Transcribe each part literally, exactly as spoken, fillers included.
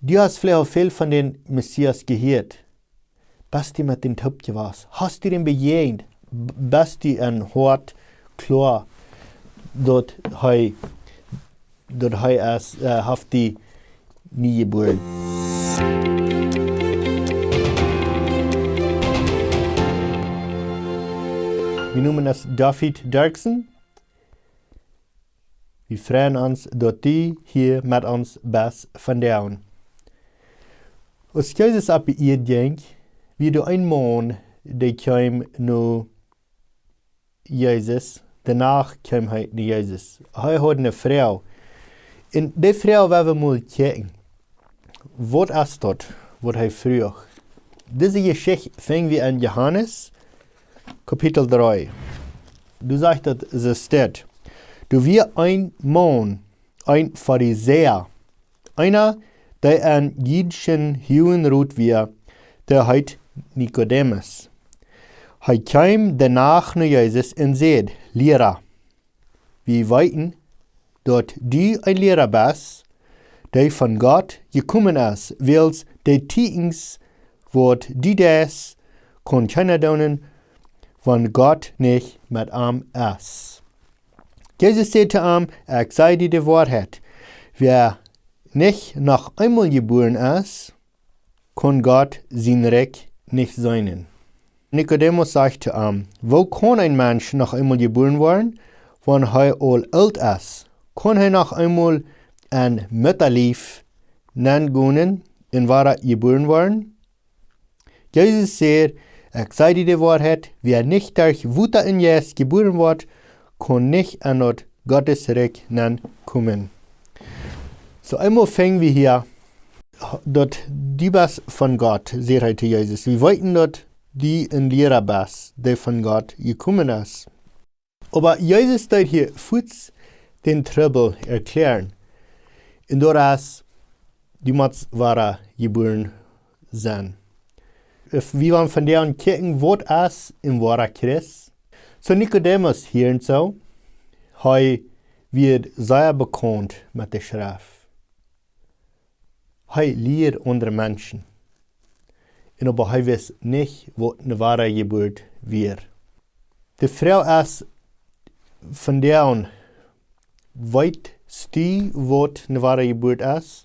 Du hast veleicht aul väl von dän Messias jehieet. Best du met dän toop jewast? Hast du dän bejäajent? B-, best du en Hoat kloa, daut hee, daut hee es, äh, haft die nie jebuaren? Mien Nomen es David Dirksen. Wie freien ons, daut du hia met ons best vondoag. Aus Jesus opp de Ieed jinkj, wia doa een Maun, dee kjeem no Jesus, doano kjeem hee no Jesus. Hee haud eene Froag. Un dee Froag well wie mol kjikjen. Waut es daut, waut hee fruach? Dise Jeschicht finj wie en Johanes, Kapitel dree. Doa sajcht daut, soo steit: Doa wia een Maun, een Farisäa, eena, dee en jüdischen Huagenrot wia, dee heet Nikodemus. Hee kjeem doano no Jesus un säd: Liera, wie weeten, daut du een Liera best, dee von Gott jekomen es, wiels de Tieekjens, waut du deist, kaun kjeena doonen, wan Gott nich met am es. Jesus säd to am: Ekj saj die de Woarheit, wäa nich noch eemol jebuaren es, kaun Gott sien Rikj nich seenen. Nikodemus sajcht to am: Woo kaun een Mensch noch eemol jebuaren woaren, wan hee aul oolt es? Kaun hee noch eemol en Muttalief nengonen un wada jebuaren woaren? Jesus säd: Ekj saj die de Woarheit, wäa nich derch Wota un Jeist jebuaren woat, kaun nich en daut Gottes Rikj nenkomen. Soo, eemol finj wie hia, daut du best von Gott, säd hee to Jesus. Wie weeten, daut du een Liera best, dee von Gott jekomen es. Oba Jesus deed hia fuaz dän Trubbel erkjläaren. Un daut es, du motst wada jebuaren sennen. Wie wellen vondoag kjikjen, waut es een woara Christ. Soo Nikodemus hia un soo, hee wia sea bekaunt met de Schreft. Hee lieed aundre Menschen. Un oba hee wist nich, waut eene woare Jeburt wia. De Froag es vondoag: Weetst du, waut eene woare Jeburt es?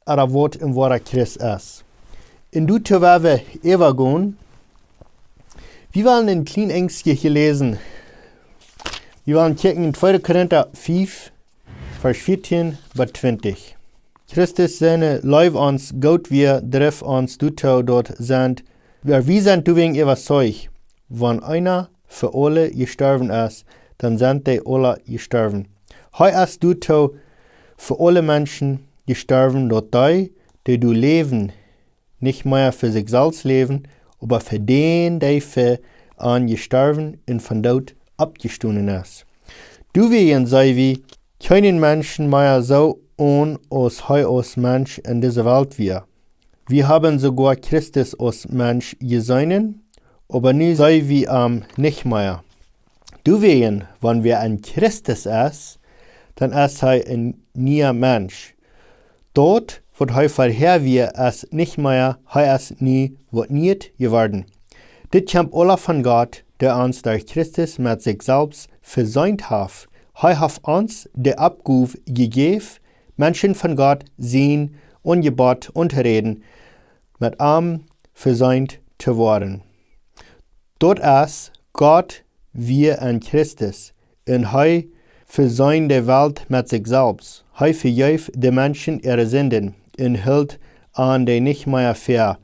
Ooda waut een woara Christ es? Un doatoo woa wie äwagonen. Wie wellen een kjlien Enjstje hia läsen. Wie wellen kjikjen en tweede Korinta fief, Varsch vieetieen bat twintich. Christus siene Leew ons goot wia, drift ons doatoo, daut sent, wie sent doawäajen äwazeicht, wan eena fa aule jestorwen es, dan sent dee aule jestorwen. Hee es doatoo fa aule Menschen jestorwen, daut dee, dee doa läwen, nich mea fa sikj selfst läwen, oba fa dän, dee fa an jestorwen un vom Doot oppjestonen es. Doawäajen seenen wie kjeenen Menschen mea soo aun, aus hee aus Mensch en dise Welt wia. Wie haben soogoa Christus aus Mensch jeseenen, oba nu seenen wie am nich mea. Doawäajen, wan wäa en Christus es, dan es hee een niea Mensch. Daut, waut hee verhäa wia, es nich mea, hee es nu waut Nieet jeworden. Dit kjemt aula von Gott, dee ons derch Christus met sikj selfst vesient haft. Hee haft ons de Oppgow jejäft, Menschen von Gott sien Aunjebott auntoräden, met am vesient to woaren. Daut es, Gott wia en Christus, un hee veseend de Welt met sikj selfst. Hee vejeef de Menschen äare Sinden un hilt an dee nich mea väa.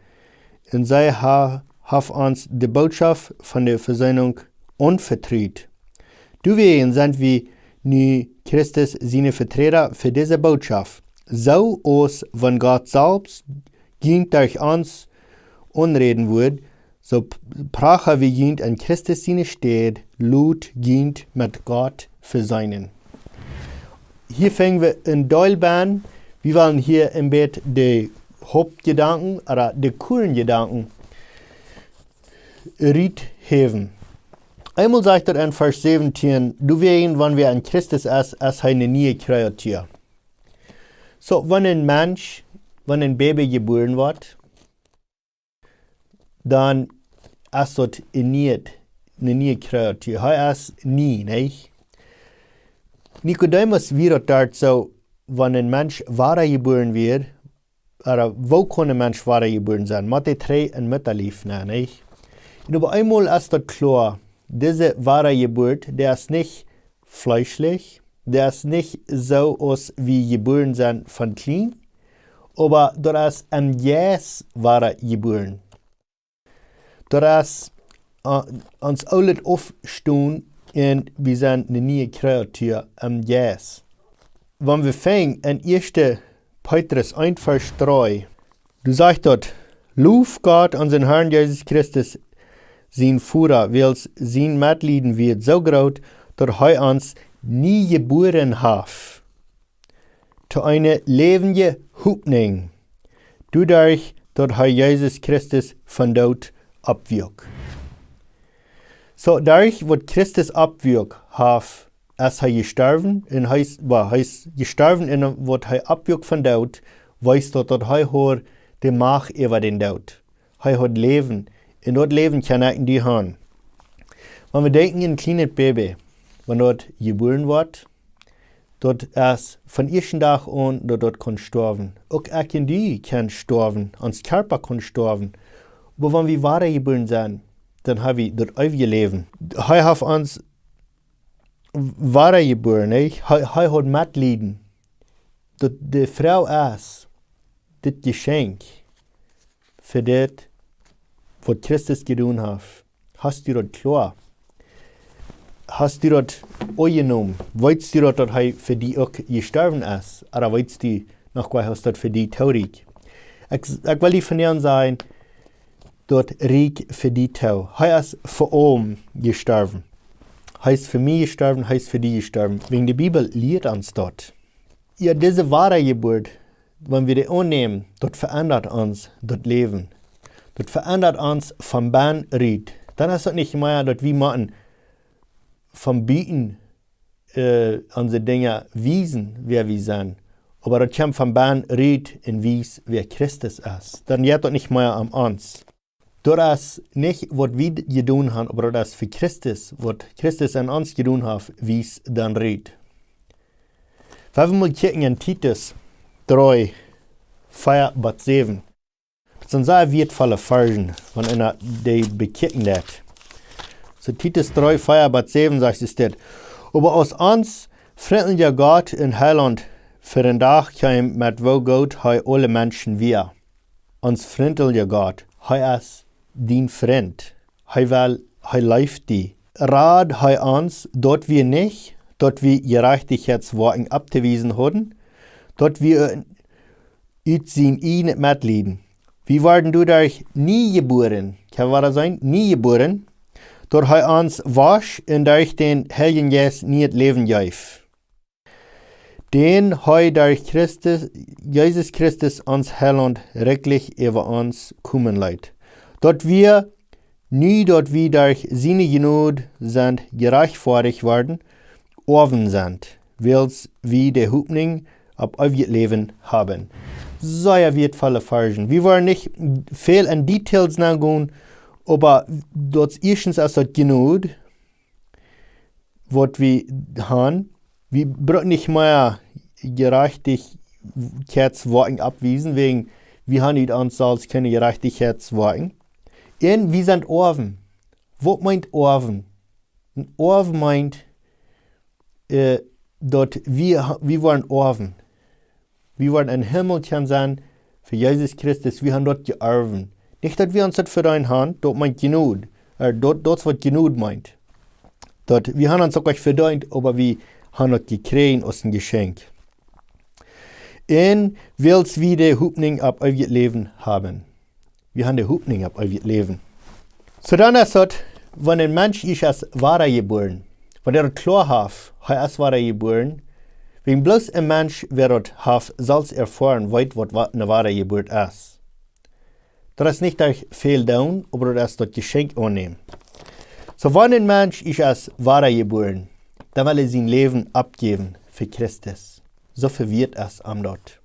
Un see ha-, haft ons de Bootschoft von de Veseenunk aunvetrut. Doawäajen sent wie nu Christus siene Veträda fa dise Bootschoft. Soo aus wan Gott selfst junt derch ons aunräden wudd, soo p-, pracha wie junt en Christus siene Städ, lot junt met Gott veseenen. Hia fangen wie een Deel aun. Wie wellen hia een bät de Hauptjedanken, ooda de Kernjedanken, ruthäwen. Eemol sajcht daut en Varsch säwentieen: Doawäajen, wan wäa en Christus es, es hee eene niee Kreatua. Soo, wan een Mensch, wan een Baby jebuaren woat, dan es daut een nieet, eene niee Kreatua. Hee es nie, nich? Nikodemus wia daut doa soo, wan een Mensch wada jebuaren wia, ooda woo kunn een Mensch wada jebuaren sennen? Mott hee trigj em Muttalief nenn, nich? Un opp eemol es daut kloa, dise Wadajeburt, dee es nich fleeschlich, dee es nich soo aus wie jebuaren sent von kjlien, oba daut es em Jeist wada jebuaren. Daut es, äh, ons oolet aufstonen un wie sent eene niee Kreatua em Jeist. Wan wie fangen en ieeschte Petrus eent Varsch dree, doa sajcht daut: Loft Gott, onsen Herrn Jesus Christus, sien Voda, wiels sien Metlieden wia soo groot, daut hee ons nie jebuaren haft to eene läwendje Hopninj, doaderch daut hee Jesus Christus vom Doot oppwakjt. Soo, derch waut Christus oppwakjt, haft, es hee jestorwen, un hee es, well, hee es jestorwen un waut hee oppwakjt vom Doot, wiest daut, daut hee haud de Macht äwa dän Doot. Hee haud Läwen, un daut Läwen kaun ekj un du han. Wan wie denkjen aun een kjlienet Baby, wan daut jebuaren woat, daut es vom ieeschten Dach aun, daut daut kaun stoawen. Uk ekj un du kaun stoawen, ons Kjarpa kaun stoawen. Oba wan wie wada jebuaren sent, dan ha wie daut eewje Läwen. Hee haft ons wada jebuaren, nich? Hee, hee haud Metlieden. Daut, de Froag es, dit Jeschenkj fa dit, waut Christus jedonen haft, hast du daut kloa? Hast du daut aunjenomen? Weetst du daut, daut hee fa die uk jestorwen es? Ooda weetst du noch goanich, aus daut fa die too rieekjt? Ekj, ekj well die vondoag sajen, daut rieekjt fa die too. Hee es fa aulem jestorwen. Hee es fa mie jestorwen, hee es fa die jestorwen. Wäajen de Bibel lieet ons daut. Jo, dise Wadajeburt, wan wie dee aunnämen, daut veendat ons daut Läwen. Daut veendat ons von bennen rut. Dan es daut nich mea, daut wie motten von buten, äh, onse Dinja wiesen, wäa wie sent. Oba daut kjemt von bennen rut un wiest, wäa Christus es. Dan jeit daut nich mea om ons. Daut es nich, waut wie jedonen han, oba daut es fa Christus, waut Christus aun ons jedonen haft, wiest dan rut. Wie wellen mol kjikjen en Titus dree, vea bat säwen. Daut sent sea wieetvolle Varsch, wan eena dee bekjikjen deit. Soo Titus dree, vea bat säwen sajcht et dit: Oba aus ons frintlicha Gott un Heilaunt ver dän Dach kjeem, met woo goot hee aule Menschen wia. Ons frintlicha Gott, hee es dien Frint. Hee well, hee leeft die. Rad hee ons, daut wie nich, daut wie Jerajchtichkjeitswoakjen auftowiesen hauden, daut wie ut sien ieejnet Metlieden. Wie worden doaderch nie jebuaren. Kjenn wie daut seenen? Nie jebuaren. Daut hee ons wosch un derch dän Heiljen Jeist nieet Läwen jeef. Dän hee derch Christus, Jesus Christus, ons Heilaunt, rikjlich äwa ons komen leet. Daut wie, nu daut wie derch siene Jnod sent jerajchtfoadicht worden, Oawen sent, wiels wie de Hopninj opp eewjet Läwen haben. Sea wieetvolle Varsch. Wie woaren nich väl en Details nengonen, oba daut ieeschtens es daut Jnod, waut wie han. Wie brucken nich mea Jerajchtichkjeitswoakjen aufwiesen, wäajen wie han nich aun ons selfst kjeene Jerajchtichkjeitswoakjen. Un wie sent Oawen. Waut meent Oawen? Een Oaw meent, äh, daut wie, wie woaren Oawen. Wie woaren em Himmel kjennen sennen fa Jesus Christus, wie han daut jeorwen. Nich daut wie ons daut vedeent han, daut meent Jnod. Äh, daut, daut es waut Jnod meent. Daut, wie han ons uk nich vedeent, oba wie han daut jekjräajen aus een Jeschenkj. Un wiels wie de Hopninj opp eewjet Läwen haben. Wie han de Hopninj opp eewjet Läwen. Soo dan es daut, wan een Mensch es wada jebuaren, wan hee daut kloa haft, hee es wada jebuaren, wäajen bloos een Mensch, wäa daut haft selfst erfoaren, weet waut, waut eene Wadajeburt es. Daut es nich derch väl doonen, oba daut es daut Jeschenkj aunnämen. Soo wan een Mensch es wada jebuaren, dan well hee sien Läwen aufjäwen fa Christus. Soo väl wieet es am daut.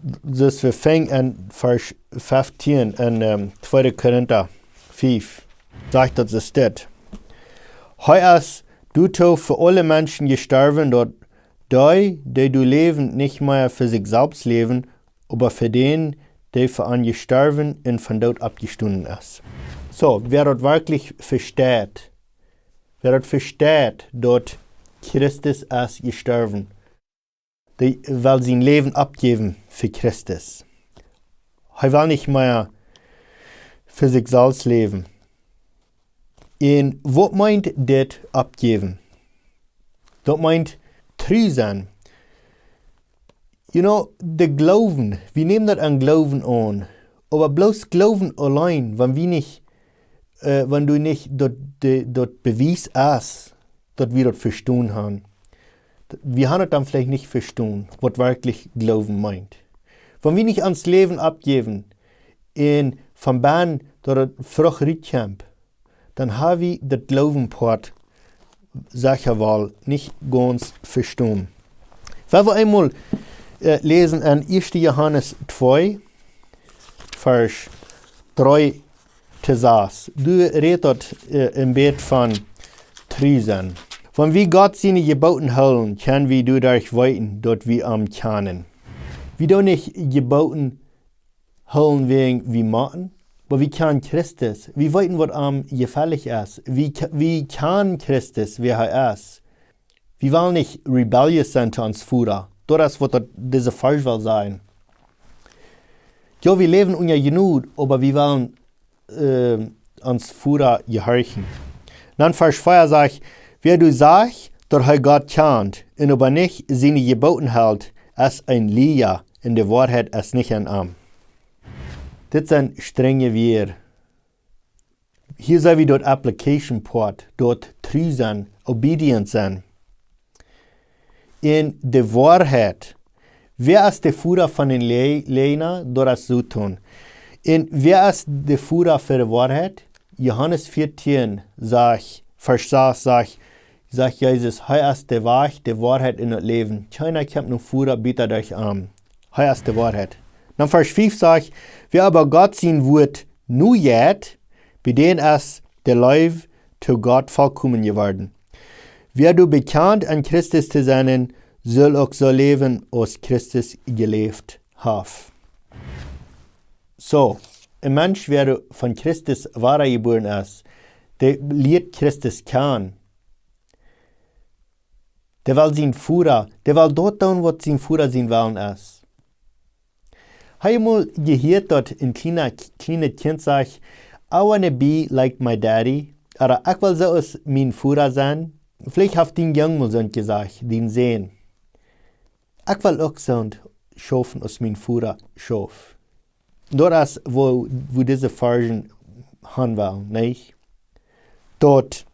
Daut wie finjen en Varsch feftieen en, ähm, tweede Korinta fief, sajcht daut es dit: Hee es doatoo fa aule Menschen jestorwen, daut dee, dee doa läwen, nich mea fa sikj selfst läwen, oba fa dän, dee fa an jestorwen un vom Doot oppjestonen es. Soo, wäa daut werkjlich vesteit, wäa daut vesteit, daut Christus es jestorwen, dee well sien Läwen aufjäwen fa Christus. Hee well nich mea fa sikj selfst läwen. Un waut meent dit aufjäwen? Daut meent tru sennen. You know, de Gloowen, wie nämen daut aun Gloowen aun. Oba bloos Gloowen auleen, wan wie nich, äh, wan du nich daut, de, daut Bewies hast, daut wie daut vestonen haben. Wie haben daut dan veleicht nich vestonen, waut werkjlich Gloowen meent. Wan wie nich ons Läwen aufjäwen un von bennen daut et Frucht rut kjemt, dan haben wie daut Gloowen-Poat secha woll nich gaunz vestonen. Wie wellen eemol, äh, läsen en ieeschte Johanes twee, Varsch dree to sas. Doa rät daut, äh, een bät von tru sennen. Wan wie Gott siene Jeboten hoolen, kjenn wie doaderch weeten, daut wie am kjanen. Wie doonen nich Jeboten hoolen wäajen wie motten, oba wie kjanen Christus. Wie weeten, waut am jefällich es. Wie kj-, wie kjanen Christus, wäa hee es. Wie wellen nich rebellious sennen to ons Voda. Daut es, waut daut, dise Varsch well sajen. Jo, wie läwen unja Jnod, oba wie wellen, äh, ons Voda jehorchen. Dan Varsch vea sajcht: Wäa doa sajcht, daut hee Gott kjant, un oba nich siene Jeboten helt, es een Lieja, un de Woarheit es nich en am. Dit sent strenje Wieed. Hia seenen wie daut Application-Poat, daut tru sennen, obedient sennen. Un de Woarheit. Wäa es de Voda von een Lä-, Läajna? Daut es Soton. Un wäa es de Voda fa de Woarheit? Johanes vieetieen sajcht, Varsch sas sajcht, sajcht Jesus: Hee es de Wajch, de Woarheit un daut Läwen. Kjeena kjemt nom Voda buta derch am. Hee es de Woarheit. Dan Varsch fief sajcht: Wäa oba Gott sien Wuat nojeit, bie dän es de Leew to Gott vollkomen jeworden. Wäa doa bekjant, en Christus to sennen, saul uk soo läwen, aus Christus jeläft haft. Soo, een Mensch, wäa doa von Christus wadajebuaren es, dee lieet Christus kjanen. Dee well sien Voda, dee well daut doonen, waut sien Voda sien Wellen es. Hast du mol jehieet, daut een kjliena, kjlienet Kjint sajcht: "I wanna be like my daddy"? Ooda: "Ekj well soo aus mien Voda sennen"? Veleicht haft dien Jung mol soo jesajcht, dien Sän: "Ekj well uk soo schaufen aus mien Voda schauft." Daut es, wua, wua dise Varsch han well, nich? Daut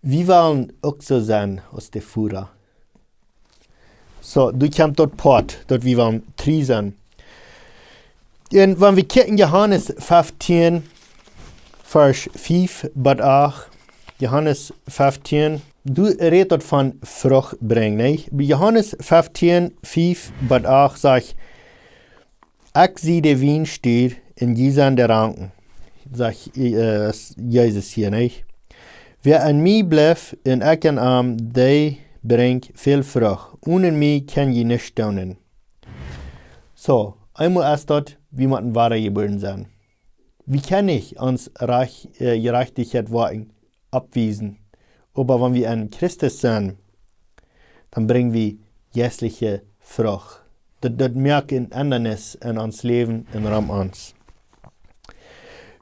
wie wellen uk soo sennen aus de Voda. Soo, doa kjemt daut Poat, daut wie wellen tru sennen. Un wan wie kjikjen Johanes feftieen, Varsch fief bat acht, Johanes feftieen, doa rät daut von Frucht brinjen, nich? Bie Johanes feftieen, fief bat acht sajcht: "Ekj sie de Wienstock un jie sent de Ranken", sajcht, äh, Jesus hia, nich? "Wäa aun mie blift un ekj aun am, dee brinjt väl Frucht. Onen mie kjenn jie nuscht doonen." Soo, eemol es daut, wie motten wadajebuaren sennen. Wie kjennen nich ons Rajch-, äh, Jerajchtichkjeit woakjen, aufwiesen. Oba wan wie aun Christus sent, dan brinj wie jeistliche Frucht. Daut, daut moakt eene Endrunk en ons Läwen un rom ons.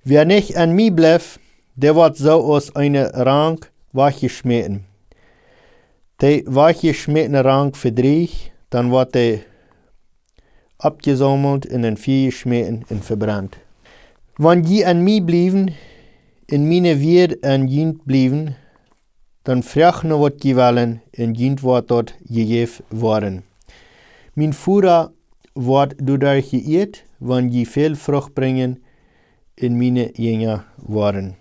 "Wäa nich aun mie blift, dee woat soo aus eene Rank wajchjeschmäten. Dee wajchjeschmätne Rank vedrieecht, dan woat dee oppjesaumelt un em Fia jeschmäten un vebrent. Wan jie aun mie bliewen un miene Wieed aun junt bliewen, dan froacht no waut jie wellen un junt woat daut jejäft woaren. Mien Voda woat doaderch jeieet, wan jie väl Frucht brinjen un miene Jinja woaren."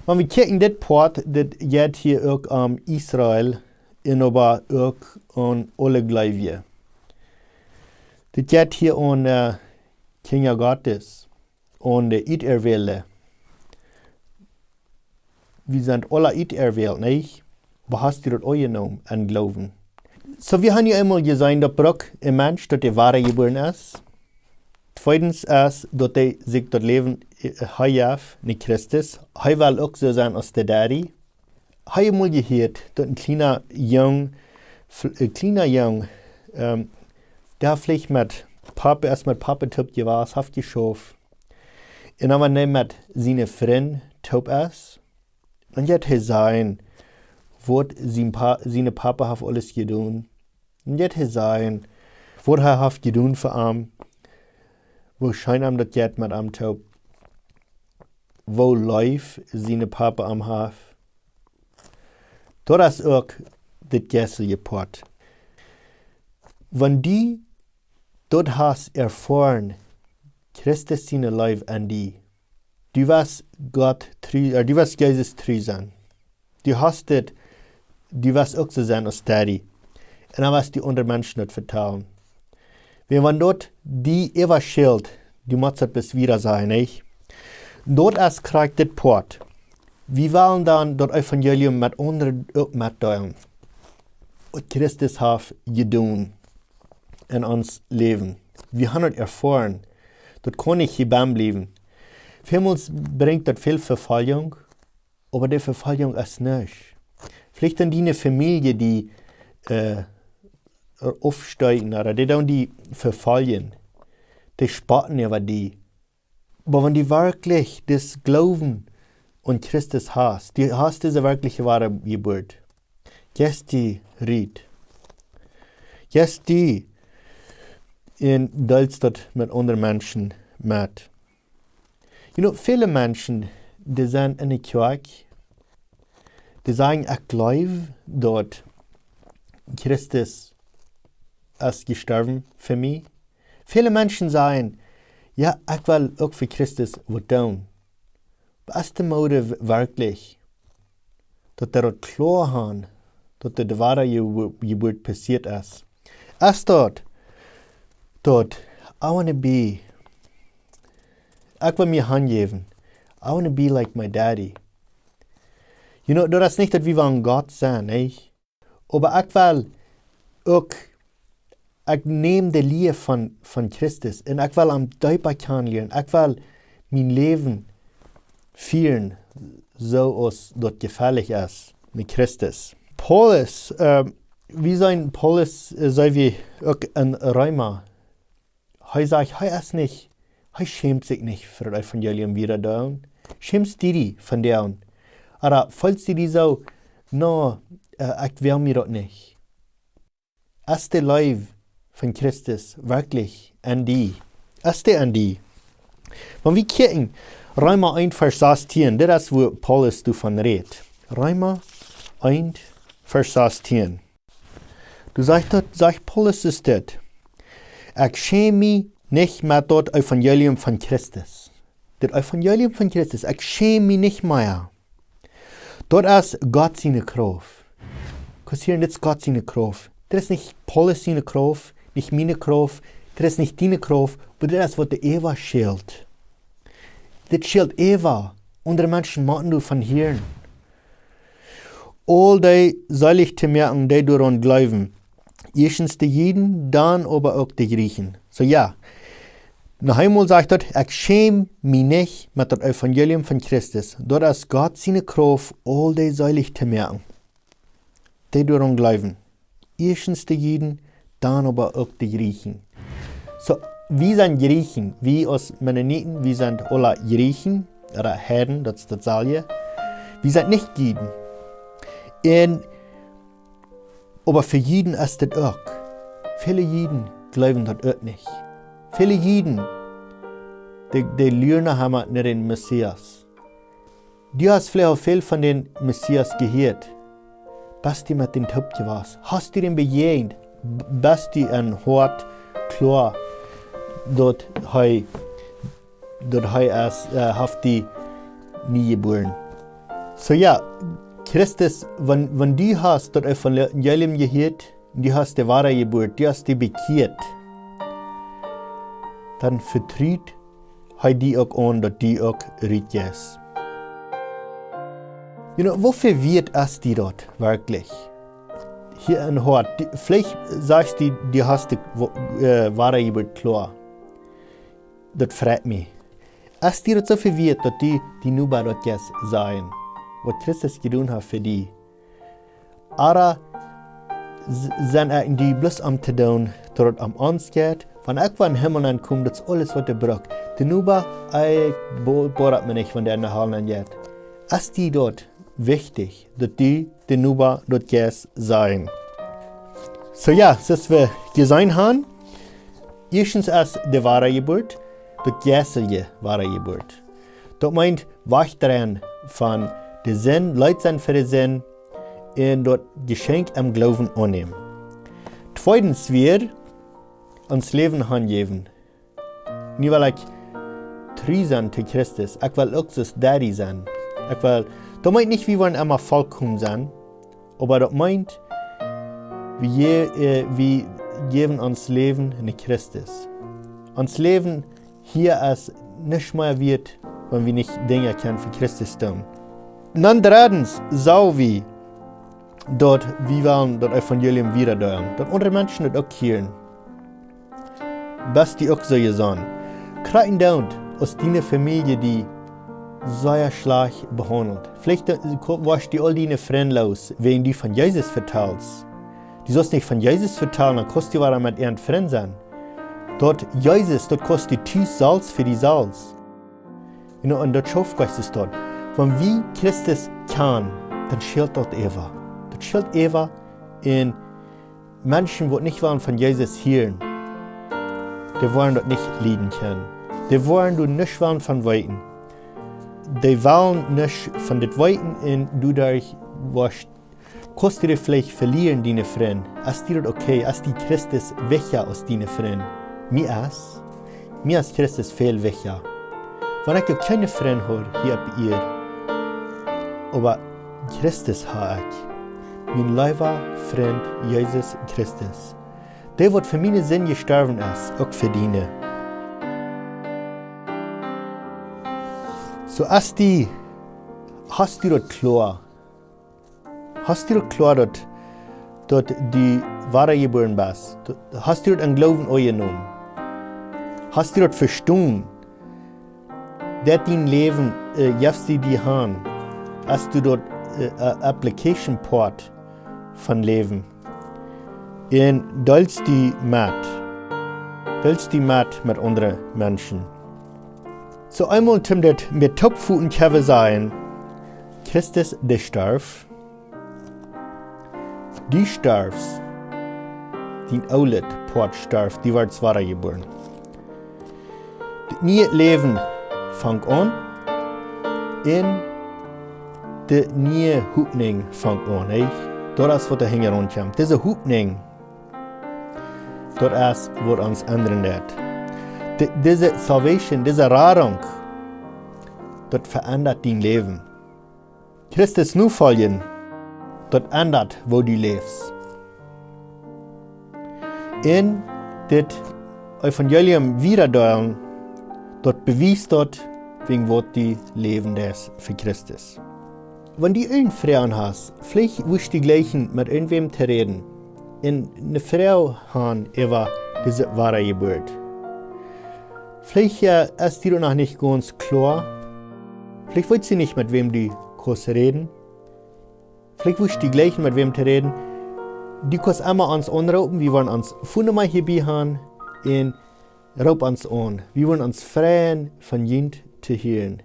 Wan wie kjikjen dit Poat, dit jeit hia uk om Israel un oba uk aun aule Gleewje. Dit jeit hia aun, äh, Kjinja Gottes, aun de Uterwälde. Wie sent aula uterwält, nich? Oba hast du daut aunjenomen em Gloowen? Soo, wie haben hia eemol jeseenen, daut brukt een Mensch, daut dee wada jebuaren es. Tweedens es, daut dee sikj daut Läwen, äh, hee jeft, no Christus. Hee well uk soo sennen aus de Daddy. Hab jie mol jehieet, daut een kjliena Jung, f-, een kjliena Jung, ähm, dee veleicht met Papa, ieescht met Papa toop jewast, haft jeschauft. Un dan, wan hee met siene Frind toop es, dan jeit hee sajen, waut sien Pa-, siene Papa haft aules jedonen. Dan jeit hee sajen, waut hee haft jedonen fa am, woo scheen am daut jeit met am toop, woo leef siene Papa am haft. Daut es uk daut jeistelje Poat. Wan du daut hast erfoaren, Christus siene Leew aun die, du woascht Gott tru, äh, du woascht Jesus tru sennen. Du hast dit, du woascht uk soo sennen aus Daddy. Un dan woascht du aundre Menschen daut vetalen. Wan, wan daut die äwaschelt, du motst daut bloos wieda sajen, nich? Daut es krakjt dit Poat. Wie wellen dan daut Evangelium met aundre uk metdeelen, waut Christus haft jedonen en ons Läwen. Wie haben daut erfoaren. Daut kaun nich hia bie bliewen. Välmols brinjt daut väl Vefoljunk, oba de Vefoljunk es nuscht. Veleicht dan diene Famielje, dee, äh, aufstoten, ooda dee dan die vefoljen, dee spotten äwa die. Oba wan du werkjlich dän Gloowen aun Christus hast, du hast dise werkjliche woare Jeburt, jeist du rut. Jeist du un deelst daut met aundre Menschen met. You know, väle Menschen, dee sent enne Kjoakj, dee sajen, ekj jleew daut Christus es jestorwen fa mie. Väle Menschen sajen, jo, ekj well uk fa Christus waut doonen. Oba es de Motiv werkjlich, daut dee daut kloa haben, daut de woare Jebu-, Jeburt passieet es? Es daut, daut, I wanna be, ekj well mie hanjäwen, I wanna be like my daddy. You know, daut es nich daut wie wellen Gott sennen, nich? Oba ekj well uk, ekj näm de Lia von, von Christus un ekj well am deepa kjanen lieren. Ekj well mien Läwen fieren, soo aus daut jefällich es met Christus. Paulus, äh, wie seenen Paulus, äh, seenen wie uk en Reema. Hee sajcht, hee es nich, hee schämt sikj nich fa daut Evangelium wieda to doonen. Schämst du die von doonen? Ooda feelst du die soo, no, äh, ekj well mie daut nich? Es de Leew von Christus werkjlich aun die? Es dee aun die? Wan wie kjikjen, Reema eent Varsch sastieen, dit es wua Paulus doavon rät. Reema eent Varsch sastieen. Doa sajcht daut, sajcht Paulus es dit: Ekj schäm mie nich met daut Evangelium von Christus. Daut Evangelium von Christus, ekj schäm mie nich mea. Daut es Gott siene Krauft. Kaust hieren, dit es Gott siene Krauft. Daut es nich Paulus siene Krauft, nich miene Krauft, daut es nich diene Krauft, oba daut es waut de Ea schelt. Dit schelt Ea. Aundre Menschen motten doavon hieren. Aul dee selich to moaken, dee doaraun jleewen. Ieeschtens de Juden, dan oba uk de Jrieechen. Soo jo, noch eemol sajcht daut, ekj schäm mie nich met daut Evangelium von Christus. Daut es Gott siene Krauft, aul dee selich to moaken, dee doaraun jleewen. Ieeschtens de Juden, dan oba uk de Jrieechen. Soo, wie sent Jrieechen, wie aus Mennoniten, wie sent aula Jrieechen, ooda Heiden, daut es daut selwje. Wie sent nich Juden. Un, oba fa Juden es daut uk. Väle Juden jleewen daut uk nich. Väle Juden, dee, dee luaren noch emma no dän Messias. Du hast veleicht aul väl von dän Messias jehieet. Best du met dän toop jewast? Hast du dän bejäajent? B-, best du en Hoat kloa, daut hee, daut hee es, äh, haft die nie jebuaren? Soo jo, Christus, wan, wan du hast daut Evangelium jehieet, du hast de woare Jeburt, du hast die bekjieet. dan vetrut hee die uk aun, daut du uk rutjeist. You know, woo väl wieet es die daut werkjlich? Hia enn Hoat, veleicht sajchst du, du hast de Wo-, äh, Wadajeburt kloa. Daut freit mie. Es die daut soo väl wieet, daut du dien Noba daut jeist sajen, waut Christus jedonen haft fa die? Ooda s-, sent ekj en die bloos om to doonen, daut et om ons jeit? Wan ekj wada em Himmel nenn kom, daut es aules, waut ekj bruck. Dien Noba, ekj bo-, bodat mie nich, wan dee enne Hal nenn jeit. Es die daut wichtich, daut du dien Noba daut jeist sajen? Soo jo, soo aus wie jeseenen haben, ieeschtens es de Wadajeburt, daut jeistelje Wadajeburt. Daut meent, wajchdreien von de Sind, leet sennen fa de Sind, un daut Jeschenkj em Gloowen aunnämen. Tweedens wia, ons Läwen hanjäwen. Nu well ekj tru sennen to Christus. Ekj well uk soo aus Daddy sennen. Ekj well, daut meent nich, wie woaren emma vollkomen sennen, oba daut meent, wie, äh, wie jäwen ons Läwen aun Christus. Ons Läwen hia es nuscht mea wieet, wan wie nich Dinja kjennen fa Christus doonen. Dan dreddens, soo aus wie daut, wie wellen daut Evangelium wieda deelen, daut aundre Menschen daut uk hieren. Best du uk soo jeseenen? Krakjt endoont, aus diene Famielje die sea schlajcht behaundelt. Veleicht, äh, ko-, woascht du aul diene Frind los, wäajen du von Jesus vetalst. Du saust nich von Jesus vetalen, dan kaust du wada met äa Frint sennen. Daut Jesus, daut kaust du tus selfst fa die selfst. You know, un daut schauft Christus daut. Wan wie Christus kjanen, dan schilt daut äwa. Daut schilt äwa un Menschen, waut nich wellen von Jesus hieren, dee woaren daut nich lieden kjennen. Dee woaren doa nuscht wellen von weeten. Dee wellen nuscht von dit weeten un du doaderch woascht, kaust du veleicht velieren, diene Frind. Es die daut okay? Es die Christus wichtja aus diene Frind? Mie es. Mie es Christus väl wichtja. Wan ekj uk kjeene Frind haud hia opp Ieed, oba Christus ha ekj. Mien leewa Frint Jesus Christus. Dee, waut fa miene Sind jestorwen es, uk fa diene. Soo aus die, hast du daut kloa? Hast du daut kloa, daut, daut du wadajebuaren best? Daut, hast du daut em Gloowen aunjenomen? Hast du daut vestonen? Daut dien Läwen, äh, jefst du die han, aus du daut, äh, äh, application Poat von Läwen. Un deelst du met. Deelst du met met aundre Menschen. Soo eemol toom daut met toopvoten kjennen sajen, Christus, dee storf. Du storfst. Dien oolet Poat storf, du woascht wadajebuaren. Daut niee Läwen fangt aun. Un daut niee Hopninj fangt aun, nä? Daut es waut doa hinjaraun kjemt. Dise Hopninj, daut es waut ons endren deit. Di-, dise Salvation, dise Radunk, daut veendat dien Läwen. Christus nofoljen, daut endat, woo du läfst. Un dit Evangelium wieda deelen, daut bewiest daut, wäajen waut du läwen deist fa Christus. Wan du irjent Froagen hast, veleicht wurscht du jleichen met irjentwäm to räden un ne Froag han äwa dise Wadajeburt. Veleicht, äh, es die noch nich gaunz kloa. Veleicht weetst du nich, met wäm du kaust räden. Veleicht wurscht du jleichen, met wäm to räden. Du kaust emma ons aunroopen, wie woaren ons Phone Numma hia bie han un roop ons aun. Wie woaren ons freien, von junt to hieren.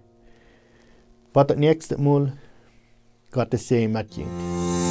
Bat daut näakjste Mol, Gott sie met junt.